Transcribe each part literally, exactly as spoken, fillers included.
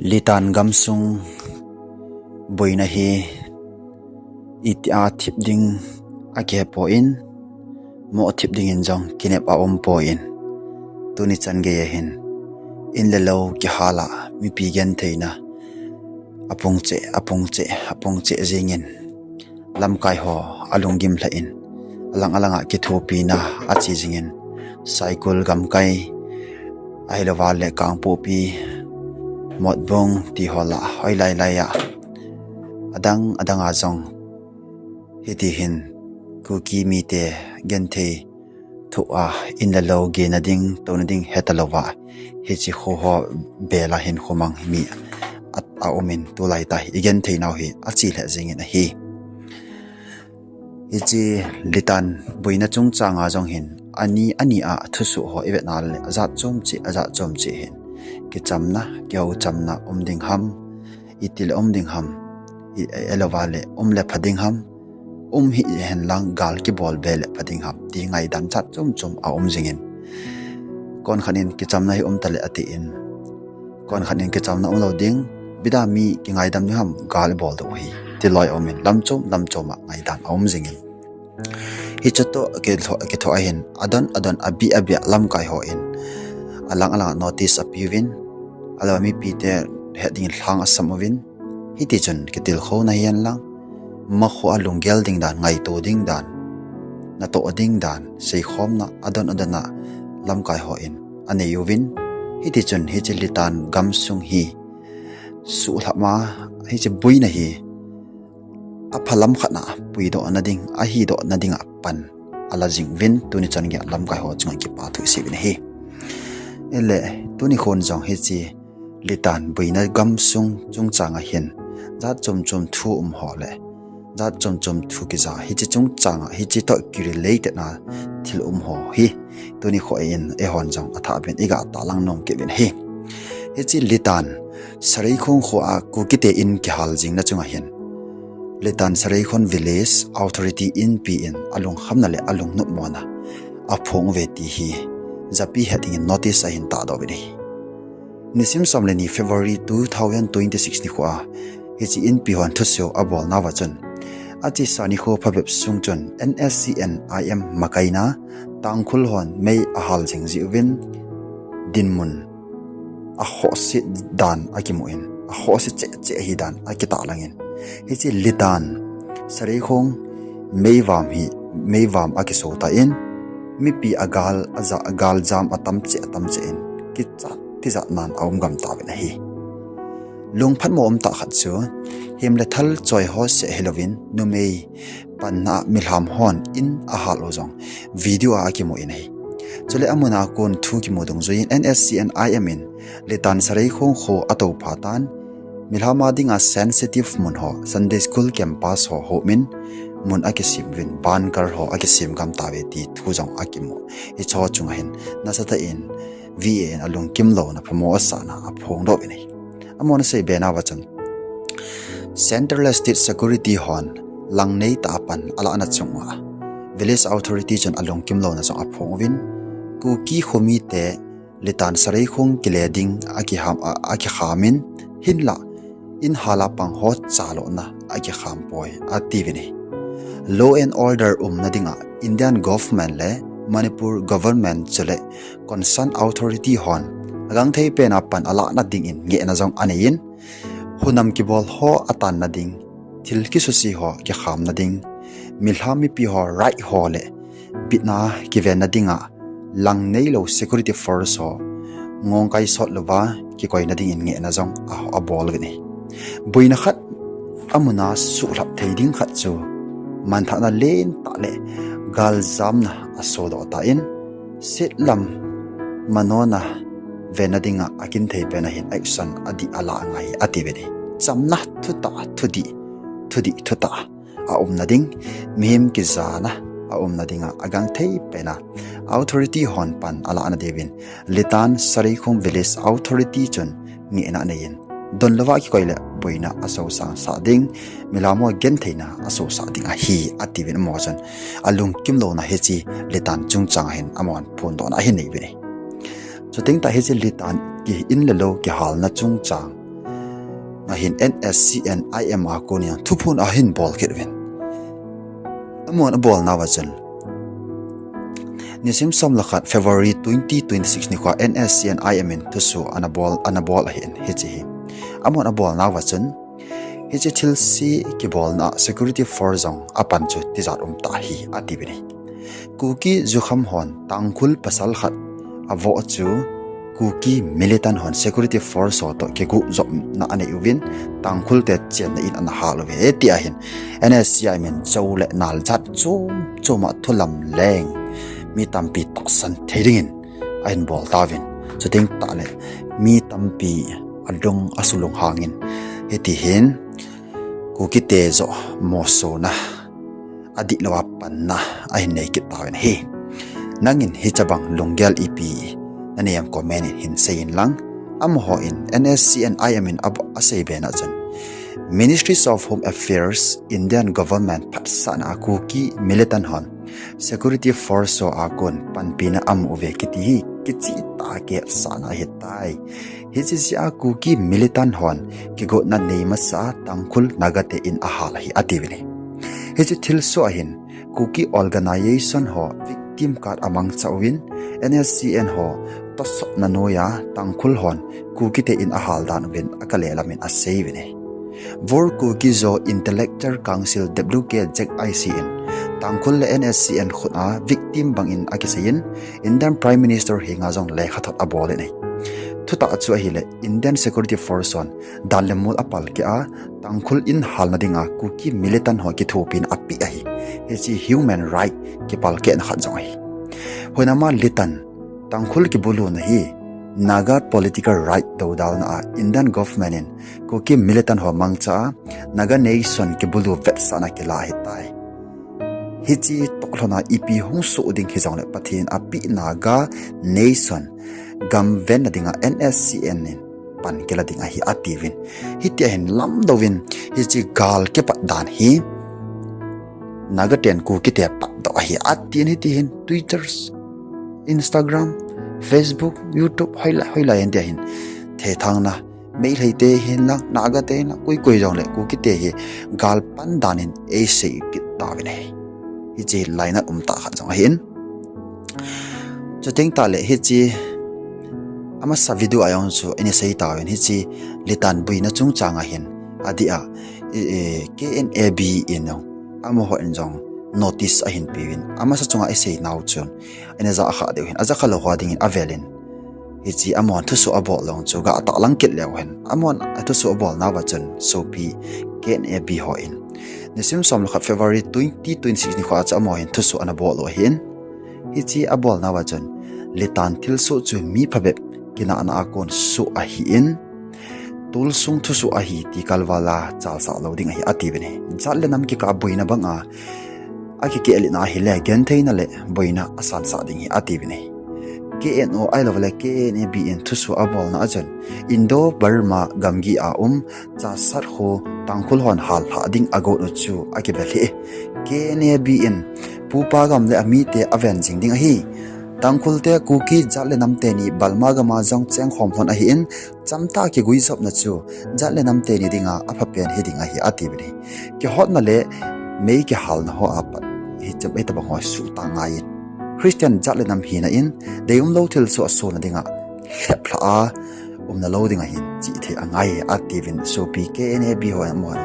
Litan gamsung boina hi itia thip ding akihepoi, mo thip dingin jong kinep aumpoi. Tuni chan geiya hin in le lou kihala mipi gentheina apung cheh, apung cheh, apung cheh jingin lamkai ho alunggim lheh in, alang alanga kithopina ache jingin, Saikul gamkai, ahilouva le Kangpokpi, Motbung ti ho lah, hoilai laiya adang adanga jong hiti hin Kuki mite genthei thoh a in le lou gena ding, touna ding hetalouva hiche kho ho bela hin khomang mi aumin, tulai tah hi igentheinau hi ache lheh jingin ahi. Hiche Litan boina chungchanga jong hin ani ani a thusoh ho ivetna le ajat chom cheh, ajat chom cheh hin kichamna, kihou chamna um ding ham, itile um ding ham, ahilouva le um le pha ding ham, um hih henlang gal kibol be le pha ding ham ti ngaidam jat chom chom aum jingin, konkhat in kichamna hi um tale atin, konkhat in kichamna umlou ding, ipi dia mi kingaidam ding ham, gal ibol diu hi ti loi aumin, lam chom lam choma ngaidam aum jingin, hiche toh kithoa hin adon adon, abih abih a lamkai hon alang alanga notice apeuvin, ahilouva mipite het dingin lhang asam uvin, hitichun kitilkhouna hihen lang, makhoa lunggel ding dan, ngaito ding dan, natoh ding dan seikhomna adon adona lamkai hon anei uvin, hitichun hiche Litan gamsung hi suhlhama, hiche boina hi aphalam khatna puidohna ding, ahidohna dinga pan ala jing uvin, tuni chan geiya lamkai ho chunga kipa thu isei uvin ahi. Ile tuni khon jong hiche Litan boina gamsung chungchanga hin jat chom chom thu um ho le jat chom chom thu kija, hiche chungchanga hiche toh kirelate na thil um ho hi tuni kho in eihon jong athah beh in iga tahlang nom kit uvin ahi. Hiche Litan Sareikhong khoa Kukite in kihal jingna chunga hin Litan Sareikhong Village Authority inpi in alungkhamna le alungnopmona aphong uve ti hi japi het dingin notice ahin tahdoh uvin ahi. Nisim som le ni February two thousand twenty-six nikhoa hiche inpi hon thusoh abolnauva chun, achesa nikho phabep sung chun N S C N I M makaina Tangkhul hon mei ahal jing jeh uvin dinmun akhohse dan akimun, akhohse cheh cheh ahi dan akitah langin, hiche Litan Sareikhong meivam hi, meivam akiso tan, mipi agal aja, galjam atam cheh atam cheh in kichat tijatnan aum gam tauvin ahi. Lungphatmo umtah khat chu, hem le thal choi ho seh hilouvin numei panna milham hon in ahal u jong video a akimun ahi. Chule amuna kon thu kimu dungjuiyin N S C N I M in Litan Sareikhong kho atoupha tan, milham a dinga sensitive mun ho, Sunday School campus ho homin, mun akisem uvin, bunker ho akisem gam tauve ti thu jong akimu. Hicheho chunga hin nasatah in V A in alungkim louna phamo asahna aphongdoh uvin ahi. Amahon asei benauva chun, Central State Security hon lang neitah a pan alahna chunga Village Authority chun alungkim louna jong aphong uvin, Kuki khomite Litan Sareikhong kile ding akiham, a, akikhamin, hinlah in hala pang ho chalona akikham poi atiuvin ahi. Law and order umna dinga Indian government le Manipur government chule concerned authority hon agangthei pena pan alahna dingin ngehna jong aneiyin, hunam kibol ho atanna ding, thil kisuse ho kikhamna ding, milham mipi ho right ho le bitna kivenna dinga lang neilou security force ho ngongkai sot louva kikoina dingin ngehna jong a, abol uvin ahi. Boina khat amuna suhlhap thei ding khat chu manthahna lentah le galjamna asodoh tan, setlam manona venna dinga akinthei pena hin action adih alah ngai atiuvin ahi. Chamna thutah, thudih, thudih thutah aumna ding, mihem kijana aumna dinga agangthei pena authority hon pan alahna diuvin Litan Sareikhong Village Authority chun ngehna aneiyin, donlouva kikoi le boina asosangsah ding, milham ho gentheina asosah ding ahi atiuvin, amaho chun alungkim louna hiche Litan chungchang hin amahon phondohna ahin nei uvin ahi. Chuteng tah hiche Litan ki in le lou kihalna chungchang ahin N S C N I M a konin thuphon ahin bol kit uvin. Amahon abolnauva chun, nisim som le khat February twenty twenty-six nikhoa N S C N I M in thusoh ana bol, ana bol ahin hiche hi. Amahon abolnauva chun, hiche thilse kibolna security force jong apan chu tijat umtah ahi atiuvin ahi. Kuki jukham hon Tangkhul pasal khat avoh chu Kuki militant hon security force ho toh kiguhjopna anei uvin, Tangkhul te chenna in ana hal uve ti ahin, N S C N I M in jou le nal jat chom chom a thulam leng mi tampi tahsan thei dingin ahin bol tauvin. Chuteng tahle mi tampi adong asulunghangin, hitihin Kukite joh mosona, adihlouva panna ahin nei kit tauvin ahi. Nangin hiche bang lunggel ipi nanei em comment in hin seiyin lang. Amahon N S C N I M in ab-, asei bena chun, Ministries of Home Affairs, Indian government phatsahna a Kuki militant hon security force ho a kon panpina amu uve kiti hi kicheh tah a kihetsahna ahitai. Hiche jeh a Kuki militant hon kigotna nei masa a Tangkhul Naga te in ahal ahi atiuvin ahi. Hiche thilsoh ahin Kuki organization ho victim card amangcha uvin, N S C N ho tosotna noiya Tangkhul hon Kukite in ahal dan uvin akale lamin aseiuvin ahi. World Kuki Zo Intellectual Council, W K Z I C in Tangkhul le N S C N khut a victim bangin akiseiyin, Indian Prime Minister henga jong lekhathot abolin ahi. Thutah chu ahile Indian Security Force hon dan le mol apalkeh a, Tangkhul in halna dinga Kuki militant ho kithopina apeh ahi. Hiche human right kipalkehna khat jong ahi. Hoinama litan Tangkhul kibuluna hi Naga political right dodalna a Indian government in Kuki militant ho mangcha a Naga nation kibulu vetsahna kila ahitai. Hiche toh lhona ipi hung soh ding hijongle Pathen apeh Naga nation gam venna dinga N S C N in pan kila ding ahi atiuvin. Hitia hin lamdouvin hiche gal kipat dan hi Naga ten Kukite patdoh ahi atin, hitihin Twitter, Instagram, Facebook, YouTube, hoilai hoilai in tia hin thethangna Meitei te hinlang, Naga te hinlang, koi koi jongle Kukite hi gal pan dan in eisei kit tauvin ahi. Hiche lainat umtah khat jong ahin. Chuteng tahle hiche amasa video a jong chu ina sei tauvin, hiche litan buina chungchang ahin, adeh a, e, e, K N A B in jong, amaho in jong notice ahin peuvin, amasa chunga isei nau chun ina ja kha diu hin, aja kha lou ho dingin avelin, hiche amahon thusoh abol jong chu ga tahlang kit leu hen, amahon athusoh abolnauva chun sopi K N A B hon nisim som le khat February twenty twenty-six nikhoa chu amaho hin thusoh ana bol u ahin, hiche abolnauva chun litan thilsoh chu mi phabep kinahna a kon soh ahin, tolsung thusoh ahi ti kalvala chalsah lou ding ahi atiuvin ahi. Jat le nam kikah a boina banga akikeh letna ahile gentheina le boina asansah ding ahi atiuvin ahi. K N O ahilouleh K N A B in thusoh abolna a chun Indo-Burma gamgi a um Chassad kho Tangkhul hon hallhah ding agot u chu akibel ahi. K N A B in pupa gam le amite aven jing ding ahi. Tangkhul te Kuki jat le nam teni Burma gama jong chengkhom lhon ahin, chamtah a kiguijopna chu jat le nam teni dinga aphapen hiding ahi atiuvin ahi. Kihotna le mei kihalna ho apat hiche, hitobang ho suhtah angaiyin, Christian jat le nam hina in deium lou thilsoh asona dinga lheplhah a umna lou ding ahin chihthei angai atiuvin sopi K N A B hon amahon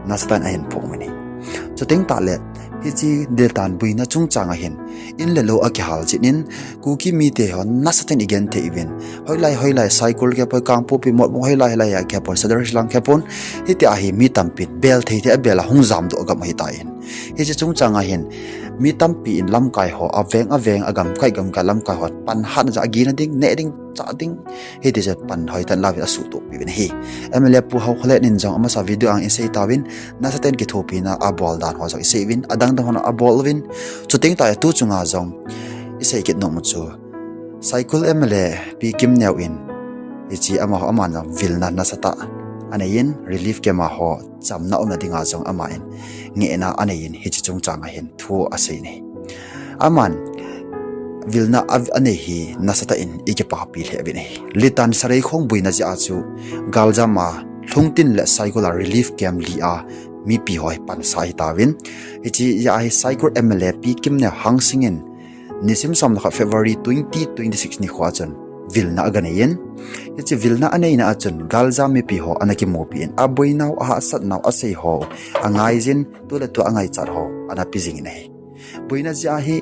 nasatah in ahin phonguvin ahi. Chuteng tahle hiche litan buina chungchang ahin in le lou akihal jeh in Kuki mite hon nasatah in igenthei uvin, hoilai hoilai Saikul kepon, Kangpokpi, Motbung, hoilai hoilai a kepon, Sadar Hills lang kepon, hitia hi mi tampin bel thei thei a bel a hung jamdoh gam ahitan, hiche chungchang ahin mi tampi in lamkai ho, aveng aveng, agamkai gamkai lamkai hon pan hatna jeh a agina ding, neh ding, chah ding, hitichun pan hoitah in lauvin asuhtoh peuvin ahi. M L A Pu Haokholen in jong amasa video a isei tauvin, nasatah in kithopina abol dan ho jong isei uvin, adang dang hon abol uvin, chuteng tahle tu chunga jong isei kit nom u chu Saikul M L A Pi Kimneo in hiche amaho, aman jong vilna nasatah aneiyin, relief camp a ho chamna umna dinga jong aman ngehna aneiyin, hiche chungchang ahin thu asei in ahi. Aman vilna a, anei hi nasatah in ikipapi lheh uvin ahi. Litan Sareikhong buina jeh a chu galjam a Lhungtin le Saikul a relief camp li a mipi ho hi pansa ahi tauvin. Hiche jeh a hi Saikul M L A Pi Kimneo Hangsing in nisim som le khat February twenty twenty-six nikho a chun vilna aga nei in, hiche vilna aneina a chun galjam mipi ho ana kimupi in, aboinau, ahahsatnau, asei ho, angaijin, tu le tu angaichat ho ana pe jing in ahi. Boina jeh a hi,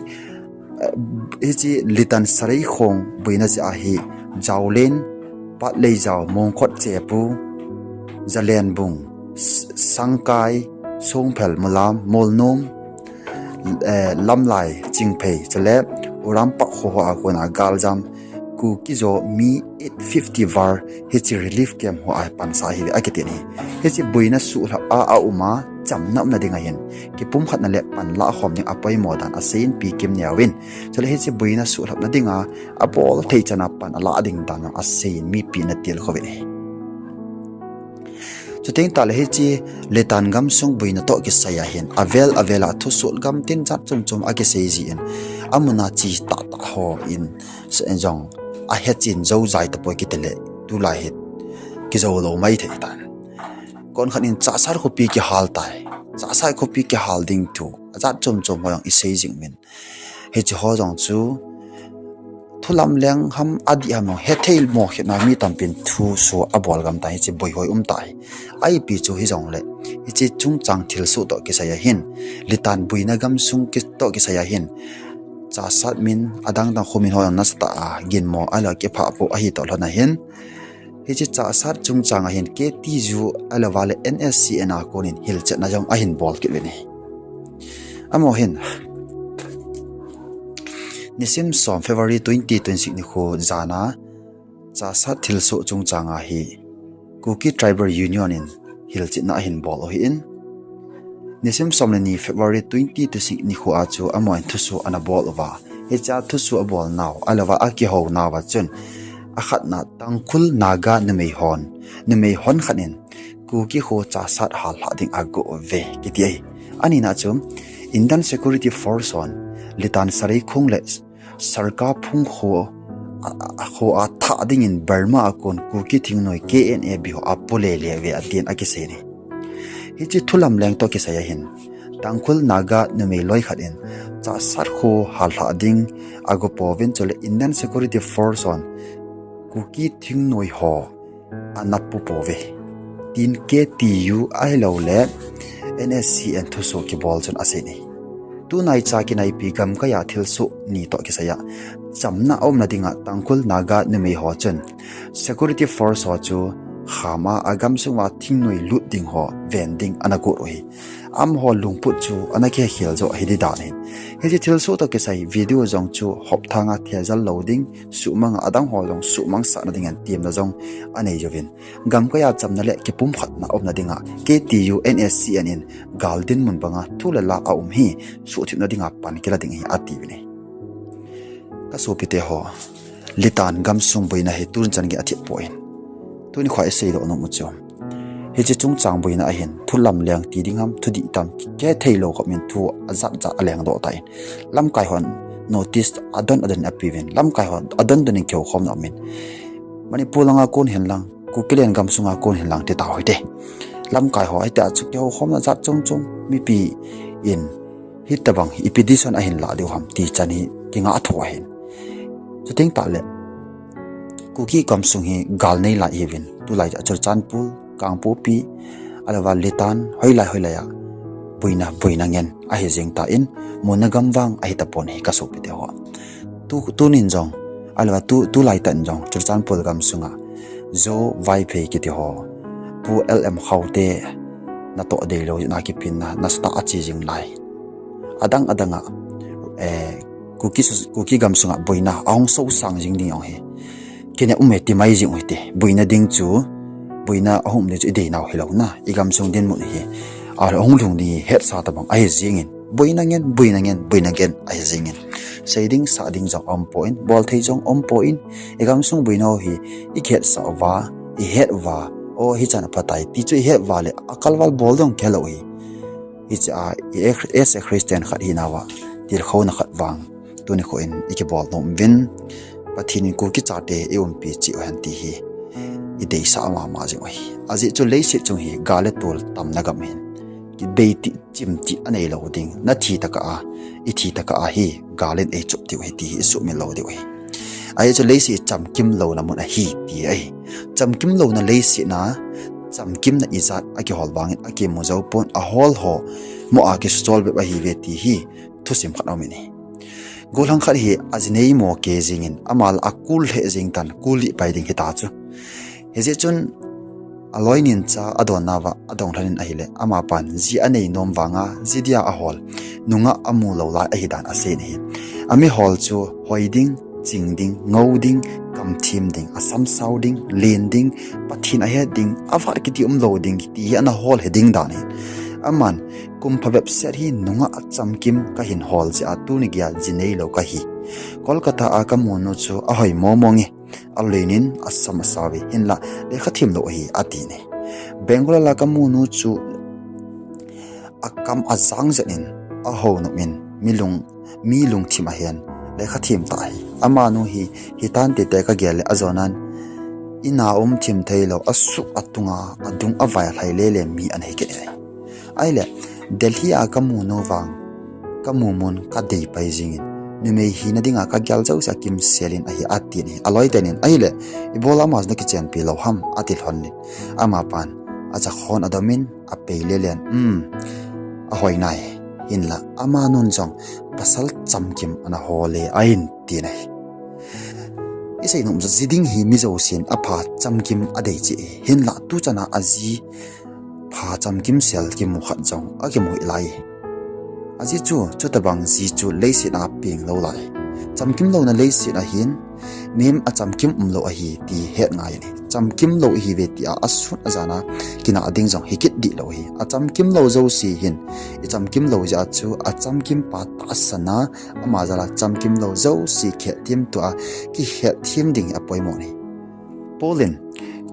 eh, hiche Litan Sareikhong boina jeh a hi, Jaolen, Patleijao, Mongkhot Chepu, Jalenbung, S-, Sangkai, Songphel, Mulam, Molnom, eh, Lamlai, Chingphei, chule Urampak kho ho a kona galjam Kuki jo mi eight fifty var hiche relief camp ho a pansa ahiuve akiti ahi. Hiche boina suhlhap a aum a, chamna umna ding ahin, kipumkhatna le panlah khom ding apoimo dan aseiyin Pi Kimneo in, chule hiche boina suhlhapna dinga abol thei chan a pan alah ding dan jong aseiyin mipi in atilkhou ve ahi. Chuteng tahle hiche Litan gamsung boina toh kisai a hin, avel avel a thusoh gamtin jat chom chom akisei jin, amun a che tahtah ho in jong ahechen jou jai tapoi kitile, tulai hi kijou lou maithei tan. Konkhat in Chahsat khopi kihal tai, Chahsat khopi kihal ding thu ajat chom chom ho jong isei jing uvin, hiche ho jong chu thulamleng ham adih ham jong hethei mo khetna mi tampin thusoh abol gam tai, hiche boi hoi um tai. Ipi chu hijongle, hiche chungchang thilsoh toh kisai a hin, Litan boina gamsung ki-, toh kisai a hin, Chahsat min, adang dang kho min ho jong nasatah a ginmo ahilou le kiphah pou ahi toh lhon a hin, hiche Chahsat chungchang a hin K T U ahilouva le N S C N a konin hilchetna jong ahin bol kit uvin ahi. Amaho hin nisim som February twenty twenty-six nikho jan a Chahsat thilsoh chungchang a hi Kuki Tribal Union in hilchetna ahin bol u ahin, nisim som le ni February twenty twenty-six nikho a chu amahon thusoh ana bol uva, hiche a thusoh abolnau ahilouva akihounau a chun, akhatna, Tangkhul Naga numei hon, numei hon khat in Kuki kho Chahsat hallhah ding ago uve kiti ahi. Anina chu Indian Security Force hon Litan Sareikhong le Sarkar Phung kho a, a, kho a thah dingin Burma a kon Kuki thingnoi K N A B ho apo lele uve atin akisei ahi. Hiche thulamleng toh kisai a hin, Tangkhul Naga numei loi khat in Chahsat kho hallhah ding ago pouvin, chule Indian Security Force hon Kuki thingnoi ho ana pu pouve, tin K T U ahilou le N S C N thusoh kibol chun asei ahi. Tunaicha kinaipi gamkai a thilsoh ni toh kisai a chamna aumna dinga Tangkhul Naga numei ho chun Security Force ho chu kham a, agamsung uva thingnoi lut ding ho ven ding ana got u ahi. Amaho lungput chu ana kikhel joh ahi di dan ahin. Hiche thilsoh toh kisai video jong chu hopthang a thejal lou ding, suhmang a adang ho jong suhmang sahna dingin temna jong anei jouvin, gamkai a chamna le kipumkhatna umna dinga K T U N S C N in gal dinmun banga thu le la aum hi suhthipna dinga pan kila ding ahi atiuvin ahi. Kasopite ho, Litan gamsung boina hi tun chan gei athip poi. Tuni kho isei doh nom u chu, hiche chungchang boina a hin thulamleng ti ding ham, thudih tam, kihethei lou khop in thu ajat jat aleng doh tan, lamkai hon notice adon adon in apeuvin, lamkai hon adon don in kihoukhomna umin, Manipur langa kon hinlang, Kukiland gamsunga kon hinlang ti tau hite. Lamkai ho hitia chu kihoukhomna jat chom chom mipi in hitobang hi ipi decision ahin lah diu ham ti chan hi kingah tho ahin. Chuteng tahle Kuki gamsung hi gal nei lai ahiuvin, tulai a Churachandpur, Kangpokpi, ahilouva Litan, hoilai hoilai a boina, boina ngen ahi jeng tan, muna gam vang ahi tapon ahi kasopite ho. Tu, tunin jong, ahilouva tu, tulai tah in jong Churachandpur gamsunga Zo, Vaiphei kiti ho, Pu L M Khaute natoh deilou jeh a kiphinna nasatah a che jing lai. Adang adang a, eh, Kuki, Kuki gamsunga boina ahung sosang jing ding jong hi kinep ume ti mai jing u hite. Boina ding chu, boina ahung um ding chu ideinau hilou na, igamsung dinmun hi ahung lhung ding hi hetsa tobang ahi jengin, boina ngen, boina ngen, boina ngen ahi jengin, sei ding sah ding jong aumpon, bolthei jong aumpon, igamsung boina u hi ikihetsah uva, ihet uva, o hichan aphatai ti chu ihet uva le akalval bol dong kihelou hi. Hiche a, i, as a Christian khat hinauva tilkhouna khat vang tuni kho in ikibol nom uvin, Pathen in Kuki chate iumpi cheh u hen ti hi ideisah mama jing u ahi. Ajeh chu leiset chung hi gal le tol tamna gam ahin, kibei tih, chim tih anei lou ding, nathi tokah a, ithi tokah a hi gal in eichop diu ahi ti hi isuhmil lou diu ahi. Ajeh chu leiset hi chamkim louna mun ahi ti ahi. Chamkim louna leiset a chamkimna ijat akihol vangin akimu jou pon, ahol ho mo a kisuchol bep ahiuve ti hi thusim khat aumin ahi. Gollhang khat hi aji neimo kei jingin, ama la akul lheh jeng tan, kul lih pai ding hita chu. Hijeh chun aloi nin cha adonna uva adong lhonin ahile, amapan ji anei nom vanga ji dia ahol nungah amu lou lai ahidan aseiyin ahi. Amihol chu hoi ding, ching ding, ngou ding, kamthem ding, asamsao ding, len ding, Pathen ahet ding, avat kiti umlou ding ti hi ana hol hi ding dan ahin. Aman, kum phabep set hi nungah chamkim kahin hol jeh a tuni geiya ji neilou kahi. Kolkata a kamunu chu ahoi momo nge, alen in asam asauve, hinla lekha themlou ahi atin ahi. Bangalore a kamunu chu akam ajang jat in, ahou nopin, mi lungthim ahen, lekha them tah ahi. Amanu hi hitante tia kagel le ajonan, ina um thim theilou, asuh atunga adung avai alhai lele mi ana hi kit ahi. Ahile, Delhi a kamunu vang, kamu mun kadei pai jingin, numei hina dinga kagel jouse akimsel in ahi atin ahi. Aloi tenin ahile, ibola ama chu nakichenpi lou ham ati lhonin, amapan achakhon adomin, apei lelen, um, ahoi nai, hinla amanun jong pasal chamkim ana hole ahin tin ahi. Isei nom chu ji ding hi mi jousen apha chamkim adei cheh ahi, hinla tuchana aji pha chamkimsel kimu khat jong akimu hih lai. Ajeh chu, chutobang ji chu leiset a peng lou lai. Chamkim louna leiset ahin, mihem achamkim umlou ahi ti het ngai ahi. Chamkim lou ihiuve tia asun ajana kinah ding jong hi kit dihlou ahi. Achamkim lou jouse hin, ichamkim lou jeh a chu achamkim pa tahsan a, ama jal a chamkim lou jouse kihetthem tua, kihetthem ding hi apoimo ahi. Paul in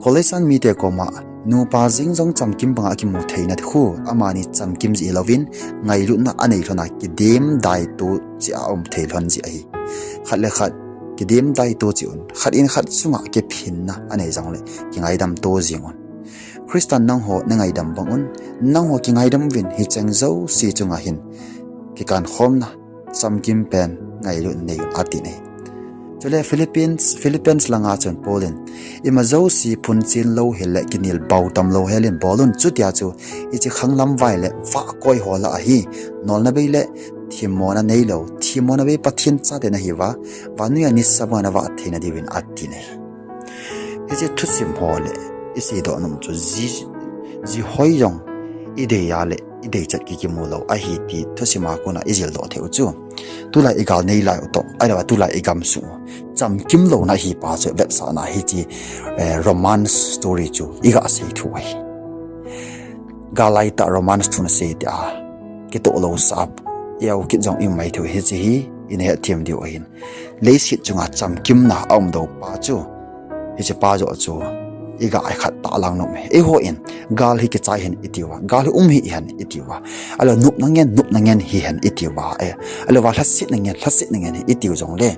Colossian mite koma, nupa jeng jong chamkim banga kimu theina khu, amani chamkim jeh hilouvin, ngailutna anei lhona kidem daito cheh a um thei lhon jeh ahi. Khat le khat kidem daito cheh un, khat in khat chunga kiphinna anei jongle kingaidam to jeng un. Christan nangho nangaidam bang un, nangho kingaidam uvin, hicheng jouse chunga hin kikankhomna chamkim pen ngailut nei un atin ahi. Chule Philippians, Philippians langa chun Paul in, ima jouse phunchen louhel le kinel bautam louhel in bol un, chutia chu hiche khanglam vai le vahkoi ho lah a hi nolna bei le themmona neilou, themmona bei Pathen chate nahiuva, vannoiya nisa banga navah theina diuvin atin ahi. Hiche thusim ho le iseidoh nom chu ji, ji hoi jong idei a le ideichat kikimu lou ahi ti thusima kona ijildoh theiu chu, tulai igal nei lai u toh, ahilouva tulai igamsung u chamkim louna hipa chu vetsahna hiche, eh, romance story chu iga sei thu ahi. Gal laitah romance thu nasei tia kitoh lousah a, iau kit jong ium mai theiu hiche hi ina hetthem diu ahin. Leiset chunga chamkimna aumdou pa chu, hichepa joh chu iga khat tah lang nom e. Eihon gal hi kichai hen itiuva, gal hi um hih hen itiuva, ahilouva nopna ngen, nopna ngen hihen itiuva, eh, ahilouva lhasetna ngen, lhasetna ngen hi itiu jongle,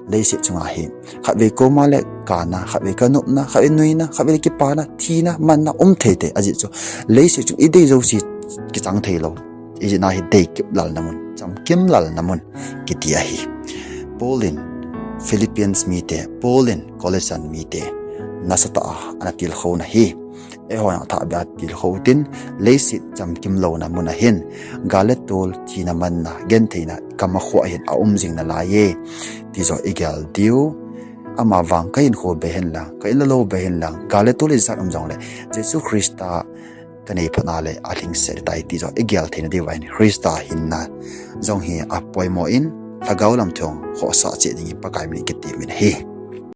leiset chunga hi khatvei koma le kana, khatvei kanopna, khatvei nuina, khatvei le kipana, thina, manna um thei te, ajeh chu leiset chung idei jouse kichang theilou, ijeh a hi deikip lalna mun, chamkim lalna mun kiti ahi. Paul in Philippians mite, Paul in Colossian mite nasatah a ana tilkhouna hi eihon jong athahbeh a tilkhou tin, leiset chamkim louna mun ahin gal le tol, thina, manna, gentheina, ikam akhoh ahin aum jing nalai e ti joh igel diu. Amavang kahinkho bei henlang, ka in le lou bei henlang, gal le tol ijat um jongle Jesu Christa kanei phatna le alhingset tai ti joh igel theina diuva hin Christa hinna jong hi apoimo in, lhagao lam thu jong khohsah cheh dingin Pakai min in kitemin ahi.